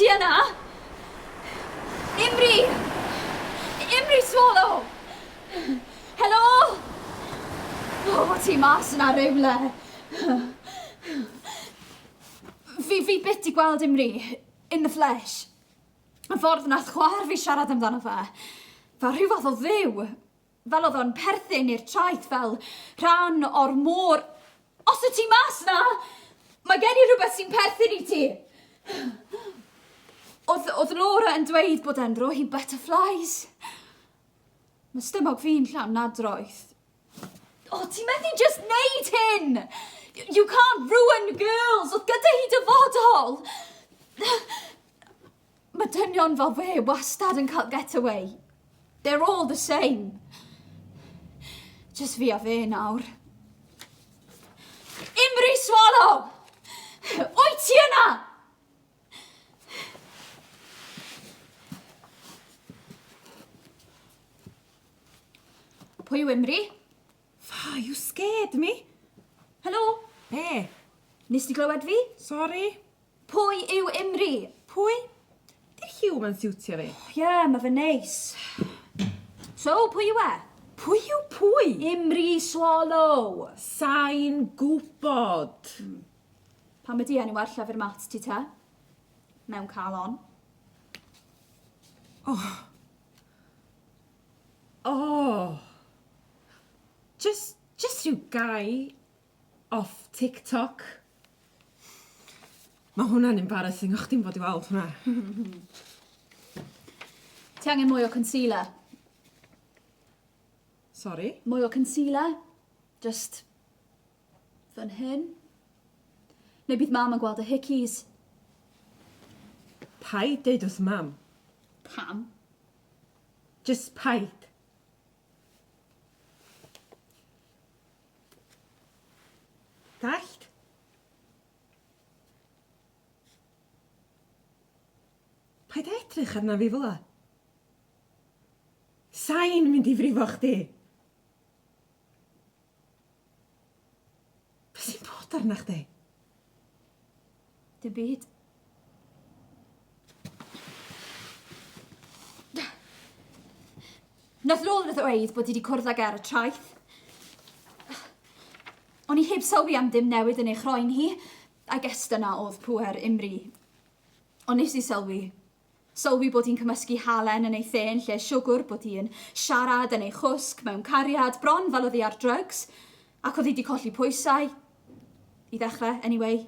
ti yna? Imri! Imri Swallow! Helo! O, ti mas yna rywle. Fi, fi byth 'di gweld Imri in the flesh. Y ffordd nath chwaer fi siarad amdano fe, fel rhyw fath o dduw. Fel oedd o'n perthyn i'r traeth, fel rhan o'r môr. Os wyt ti mas 'na, mae gen i rhywbeth sy'n perthyn i ti. Oedd, oedd Laura yn dweud bod e'n rhoi butterflies. Mae stumog fi'n llawn nadroedd. O, ti'n methu just neud hyn! You can't ruin girls! Oedd gyda hi dyfodol! Mae dynion fel fe wastad yn cael getaway. They're all the same. Just fi a fe nawr. Imri Swallow! Wyt ti yna? Pwy yw Imri? Fa, you scared me. Helo? Be? Nes di glywed fi? Sorry. Pwy yw Imri? Pwy? Di'r lliw ma'n siwtio fi. Ie, yeah, mae fe'n neis. So, pwy yw e? Pwy yw pwy? Imri Swallow! Sain gwybod. Pam ydi enw ar llyfr maths ti te? Mewn calon. Oh. Oh. Just, just rhyw guy off TikTok. Mae hwnna'n embarrassing, o'ch chdi'm fod i weld hwnna. Ti angen mwy o concealer. Sori? Mwy o concealer. Just fan hyn. Neu bydd mam yn gweld y hickeys. Paid deud wrth mam. Pam? Just paid. Dallt? Paid â edrych arna fi fela. Sai'n mynd i frifo chdi. Be sy'n bod arna chdi? Dim byd. Nath Laura ddweud bod hi 'di cwrdd ag e ar y traeth. O'n i heb sylwi am ddim newid yn ei chroen hi. I guess dyna o'dd pŵer Imri. Ond nes i sylwi. Sylwi bod hi'n cymysgu halen yn ei the yn lle siwgwr, bod hi yn siarad yn ei chwsg mewn cariad, bron fel o'dd hi ar drugs. Ac o'dd hi 'di colli pwysau. I ddechrau, anyway.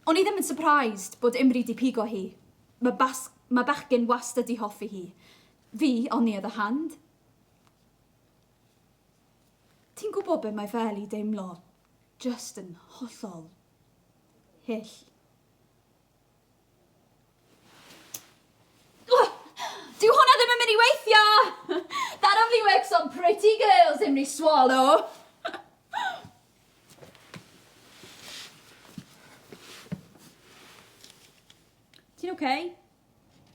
O'n i ddim yn surprised bod Imri 'di pigo hi. Ma' bas- ma' bechgyn wastad 'di hoffi hi. Fi, on the other hand. Ti'n gwybod be mae fel i deimlo just yn hollol hyll. Dyw hwnna ddim yn mynd i weithio! That only works on pretty girls, Imri Swallow! Ti'n okay?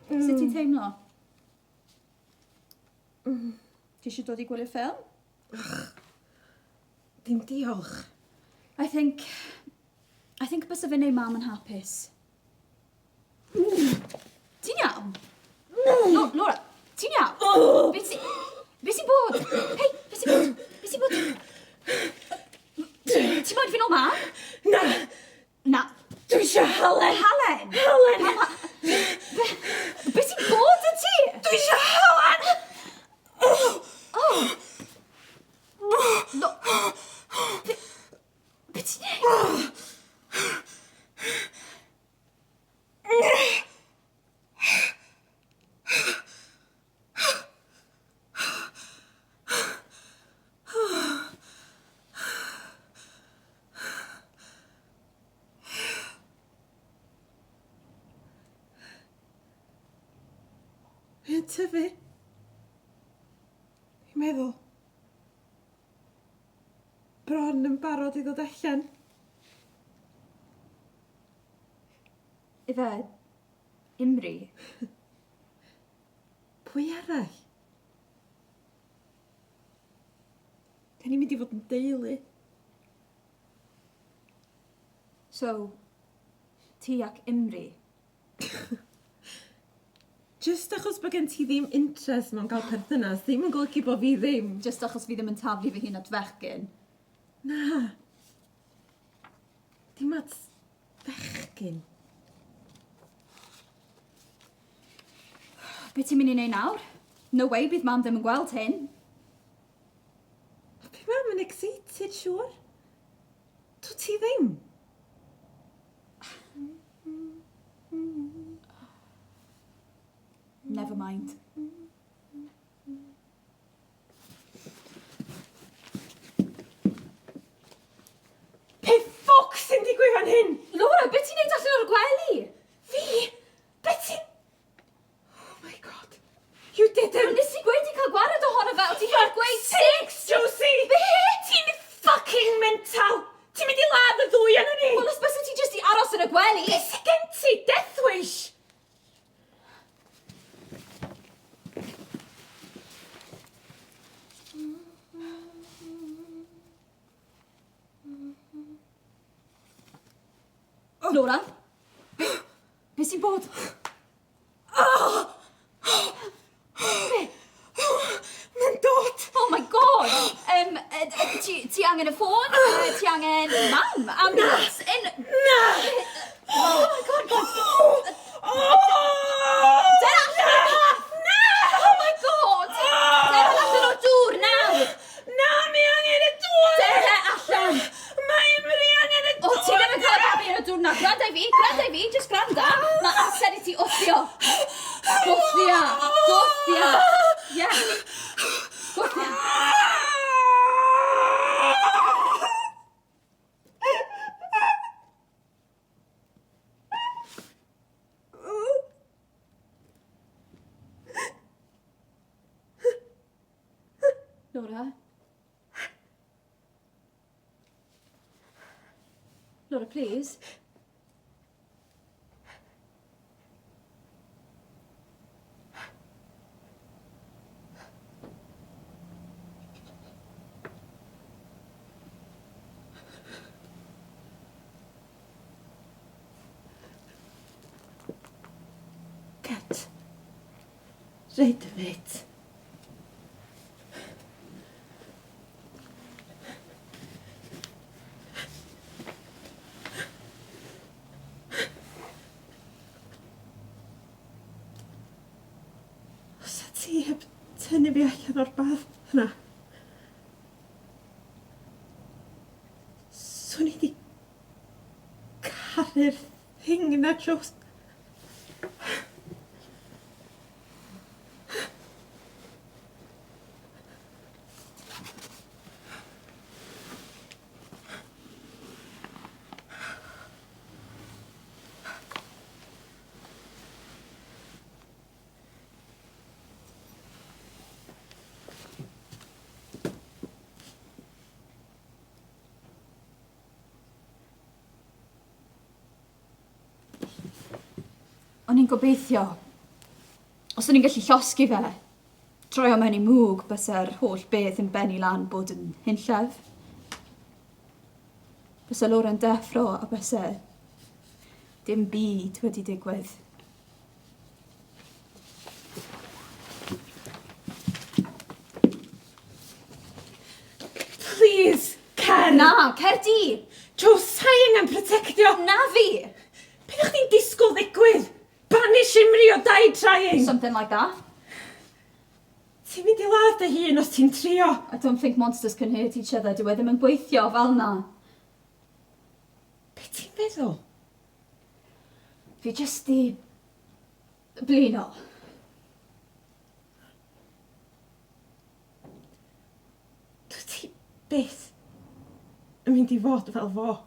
Mm. Sut ti'n teimlo? Mm. Ti eisiau dod i gwylio ffilm? Dim diolch. I think... I think bysa fe'n neud mam yn hapus. Ti'n iawn? Laura, ti'n iawn? Be sy... Be sy'n bod? Hei, be sy'n bod? Be sy'n bod? Ti'n moyn fi nôl mam? Na! Na. Dwi eisiau halen! Halen? Halen! Mama... Be, be sy'n bod y ti? Dwi eisiau halen! Oh! No. Be, be ti'n neud? Mae o'n tyfu. Fi'n meddwl. Bron yn barod i ddod allan. Ife Imri? Pwy arall? Da ni'n mynd i fod yn deulu. So, ti ac Imri? Just achos bod gen ti ddim interest mewn gael perthynas, ddim yn golygu bod fi ddim. Just achos fi ddim yn taflu fy hun at fechgyn. Na. Dim at fechgyn. Be ti'n mynd i wneud nawr? No way bydd mam ddim yn gweld hyn. Bydd mam yn excited, siŵr. Dwyt ti ddim? Never mind. Pe ffwc sy'n digwydd fan hyn? Laura, beth ti'n neud allan o'r gwely? Fi? Be ti'n... Oh my god. You didn't! Nes i gweud i cael gwared ohono fe, o ti heb gweud Six, Josie! Be? Ti'n fucking mental! Ti'n mynd i ladd y ddwy ohonon ni! Wel, os byse ti jyst i aros yn y gwely! Be sy gen ti? Death wish? Laura? Be, be sy'n bod? Be? Mae'n dod! Oh my god! Um, ti, ti angen y ffôn? Ti angen mam? Ambulance? In... Na! Oh my god, god! Der allan o'r bath! Na! Oh my god! Der allan o'r dŵr nawr! Na, mae angen y dŵr! Der allan! Mae Imri angen y O, dŵr! ti ddim yn cael y babi yn y dŵr na. Gwranda i fi, gwranda i fi, just gwranda. Mae amser i ti wthio. Gwthia, gwthia. Yeah. Gwthia. Laura? Laura, please. Get rid of it. Os a ti heb tynnu fi allan o'r bath yna, swn i 'di caru'r thing 'na, Jos. O'n i'n gobeithio, os o'n i'n gallu llosgi fe, troi o mewn i mwg, bysa'r holl beth yn bennu lan bod yn hunllef. Bysa Laura'n deffro a bysa dim byd wedi digwydd. Please, cer! Na, cer di! Jo, sai angen protectio! Na fi! Beth o'ch chdi'n disgwyl ddigwydd? Banish Imri or die trying! Something like that. Ti'n mynd i ladd dy hun os ti'n trio. I don't think monsters can hurt each other. Dyw e ddim yn gweithio fel 'na. Be ti'n feddwl? Fi jyst 'di blino. Dwyt ti byth yn mynd i fod fel fo.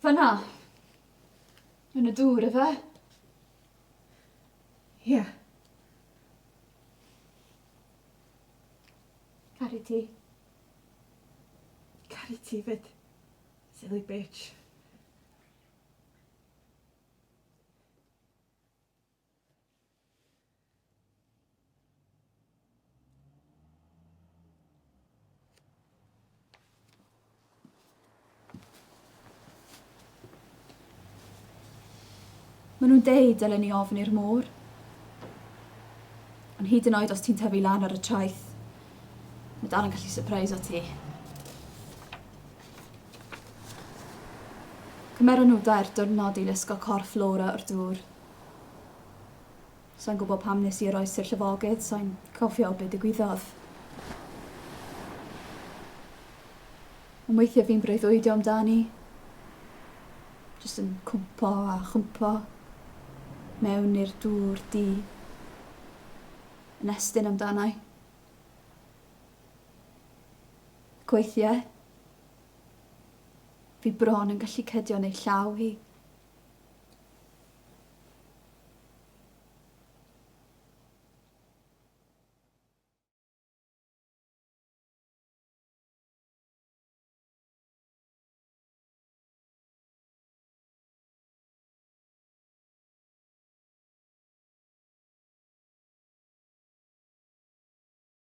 Fan'na. Yn y dŵr ife? Ie. Caru ti. Caru ti 'fyd. Silly bitch. Maen nhw'n deud dylen ni ofni'r môr. Ond hyd yn oed os ti'n tyfu lan ar y traeth, mae dal yn gallu sypreisio ti. Cymeron nhw dair diwrnod i lusgo corff Laura o'r dŵr. Sa i'n gwybod pam nes i oroesi'r llifogydd, sa i'n cofio be digwyddodd. Ond weithiau fi'n breuddwydio amdani. Jyst yn cwmpo a chwmpo mewn i'r dŵr du. Yn estyn amdanai. Ac weithiau, fi bron yn gallu cydio yn ei llaw hi.